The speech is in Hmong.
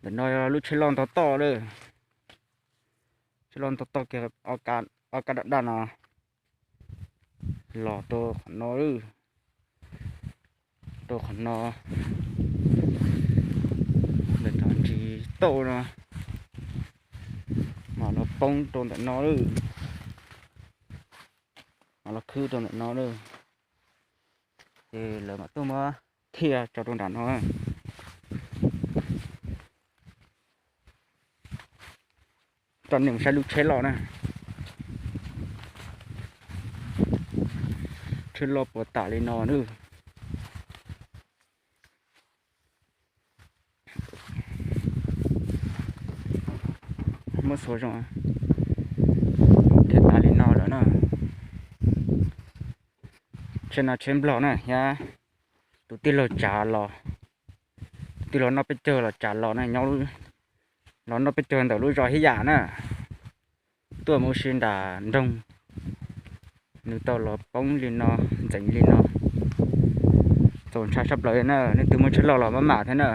Ntawm no lub tsheb loj ntog toj lawm. Tsheb loj ntog toj kiag ob kab daj daj no los rau qhov no, rau qhov no. Ntawm cov ntsis tauj no mam los poob rau ntawm no, mam los khwb rau ntawm no. Ces lawv mam tuaj muab thiaj tso rau nram no. Coj nej mus saib lub tsheb loj na. Tsheb loj puas tam li no na. Muab xuas zoo thiaj tas li no lawm na. Tsheb no tsheb Nplog na thiab. Tus tij laug tsav los, tus tij laug noj peb caug los tsav los na, nyob, los noj peb caug ntawm lub zos Hib Yam na. Tuaj mus ua si nram nroog, nws tau los poob li no, ntxeev li no. Txaus ntshai sab plaws na, leej twg muaj tsheb loj los maj mam thiab na.